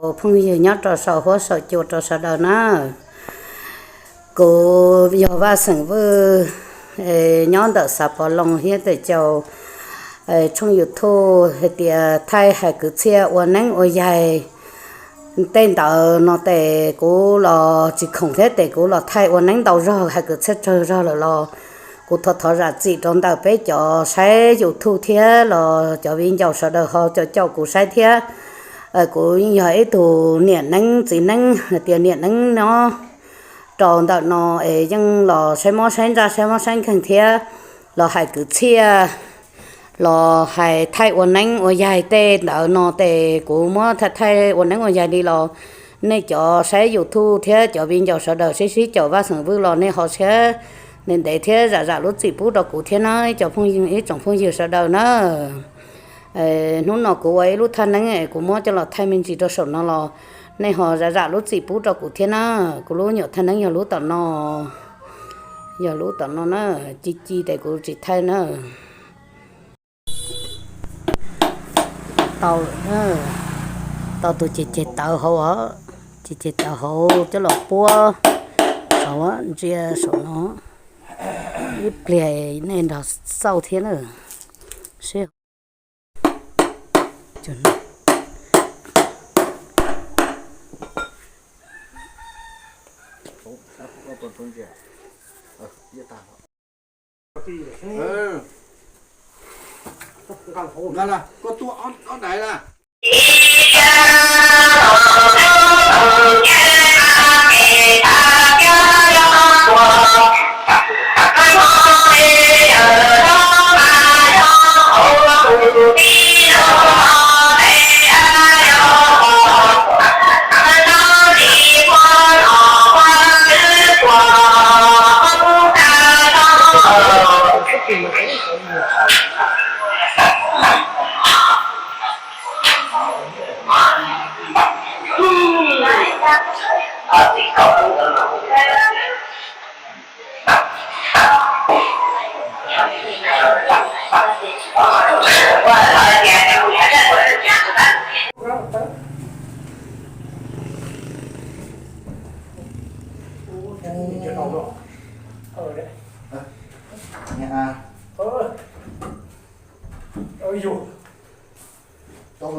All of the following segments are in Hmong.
Phooj ywg nyob rau saum huab saum cua rau sawv daws na. Kuv yog Vaj Xeem Vwj, nyob ntawm Xav Pov Loos thiab Teb Caus, tshooj YouTube hais tias thaij hais kwv txhiaj ua neeb ua yaig. Tej ntawd no tes kuv los tsis khoom thiab tes kuv los thaij ua neeb ntau zog hais kwv txhiaj tsawg zog lawm los kuv thov thov zam txim rau ntawm peb cov saib YouTube thiab los cov viv ncaus sawv daws ho caum caum kuv saib thiab. Kuv yeej yog ib tug niam neeb txiv neeb hais tias niam neeb nyob rau ntawm no es yeej los saib mob saib ntsaj saib mob saib nkeeg thiab los hais kwv txhiaj los hais thaij ua neeb ua yaig tej ntawd no tes kuv muab thaij thaij ua neeb ua yaig li los nej cov saib YouTube thiab cov viv ncaus sawv daws sib sib caum Vaj Xeem Vwj los nej ho siab ntev ntev thiab zam zam lub txim pub rau kuv thiab na ib co phooj ywg ib tsoom phooj ywg sawv daws na. Hnub no kuv ua ib lub thaj neeb es kuv muab coj los thaij me ntsis rau saum no los nej ho zam zam lub txim pub rau kuv thiab na. Kuv lub nyuam thaj neeb yog lub tom no, yog lub tom no na, ci ci tes kuv tsis thaij na. Tau, tau tus ceg ceg tawv hauv os, ceg ceg tawv hauv coj los puab saum ntsia saum no, ib pliag nej nrog xauj thiab na. Seb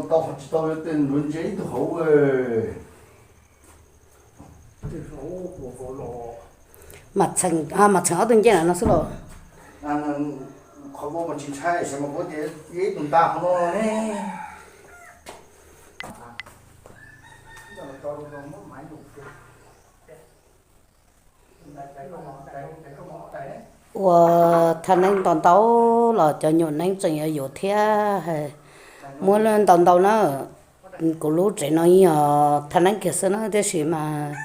Tau tsis tau tej nruav ntse ib tug hauv. Mas txheem, mas txheem ob tug ncej no xwb los? Qhov vau mas tsis ntshai, xyov mas kuv tias ib tug nta qhov no ne. Ua thaj neeb ntau ntau los cov nyuam neeb tseem yuav yuav thiab. Muab ntau ntau na. Kuv lub tsev no yog thaj neeb kiag xwb na, tiam sis mas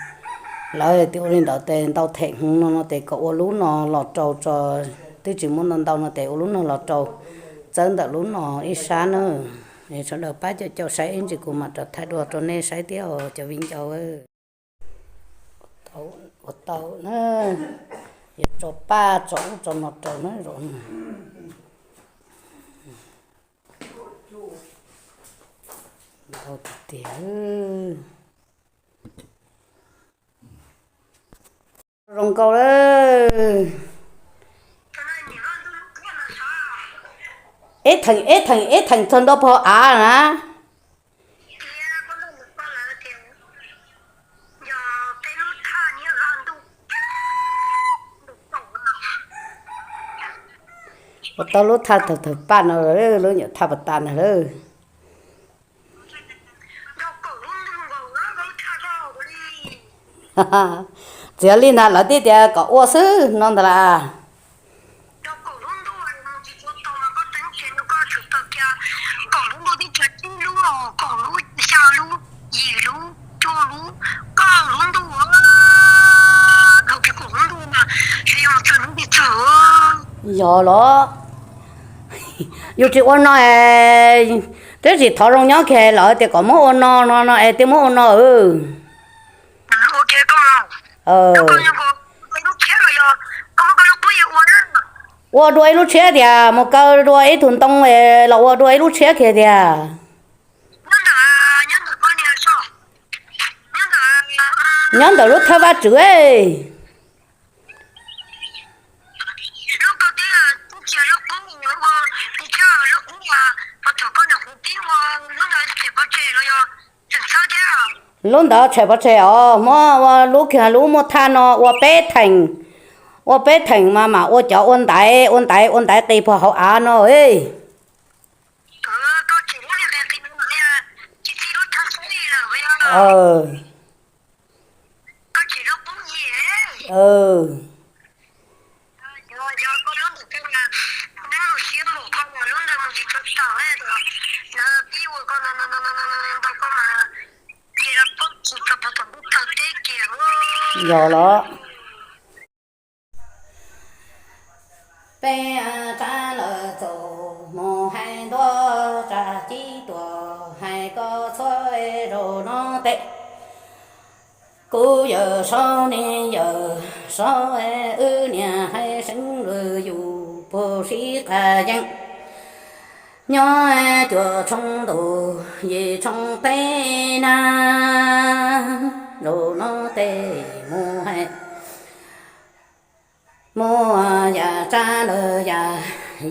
lawv tias ua li ntawd tes ntau them heev no no tes kom ua lub no los rau tso, twb tsis muab ntau ntau no tes ua lub no los rau txawb ntawm lub no ib sab na. Sawv daws pab caum caum saib ib ntsis kuv mam rov thaij dua rau nej saib thiab os cov viv ncaus. Ua tau na, yuav tso paj tso ub tso no rau na. Ntau tiag tiag. Zoo nkauj lawm. Eb theem eb theem eb theem txog ntua pog av na. Ua tau lub thaj tawg tawg paj no, lub nyuam thaj pas tas ntag lauj. Txiav li ntag lawv thiaj tias kom ua xwb no ntag las. Yog los, yus tsis ua no, twb tsis thov zoo nyob kiag lawv tias kom muab ua no no no es twb muab ua no. Ua dua ib lub tshiab tias mus kaw dua ib tug ntoo los ua dua ib lub tshiab kiag tiag. Nyob ntawm lub thawj Vaj Tswv. Lub ntawd tshem pov tseg os, muab ua lub kiag lub muaj thaj no ua peb theem, ua peb theem mas mam ua cov ua ntaiv ua ntaiv ua ntaiv qis puag hauv av no. Yog los. Peb rab lawm txaus mus hais ntua, tsa cib tuam hais koj txhua zaus no tes. Kuv yawm saub ne yawm saub, wb niam hais seev lwm yus puag sib qas yeeb. Nyob cuaj tshooj ntuj yim tshooj teb na, zaum no tes mus hais mus yam tsa lawm yam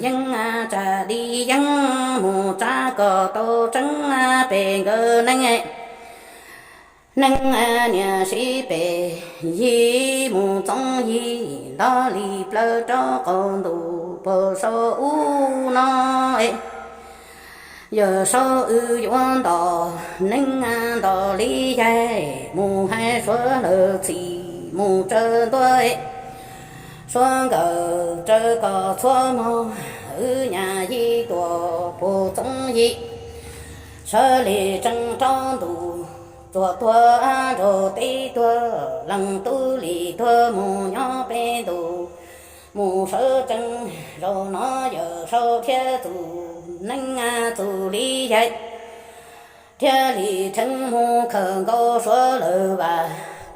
yeeb, tsa li yeeb mus tsa kom tau tseeb pem nkawd neej. Neej niam sib pem yig mus txoov yig nto li plaws rau qaum ntuj puag saum ub no. Yawm saub wb yuav nto neej nto li yaig mus hais suav lawv txim mus tsaws ntua. Suav nkawd tsaws kom txhua hmo, wb nyam yig tuam puag txoov yig. Sawv li tseeb rau ntuj tsuag tuag, nraug teb tuag, leej tub li tuag mus nyob peb ntuj. Mus sawv tsees zaum no yawm saub thiaj txum neej txum li yaig, thiaj li rheev mus khawm nkaus suav lawv vam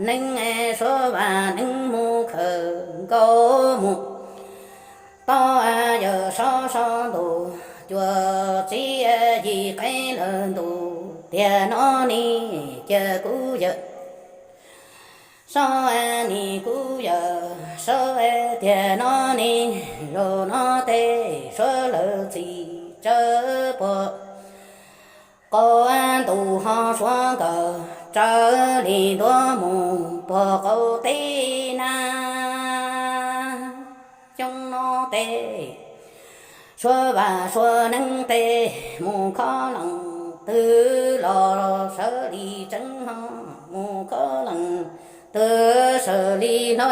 neej, suav vam neej mus khawm nkaus mus. Tau yawm saub saub ntuj cuaj tsib yim qe lawm ntuj tiag no ne, cia kuv yawm saub ne, kuv yawm saub tiag no ne, zaum no tes suav lawv txim tsaws puag qaum ntuj ho suav nkawd raws li ntua mus puag qaum teb na. Xyoo no tes suav vam suav neej tes mus khob leej twg los sawv li tseeb ho mus khob leej twg sawv li hlo.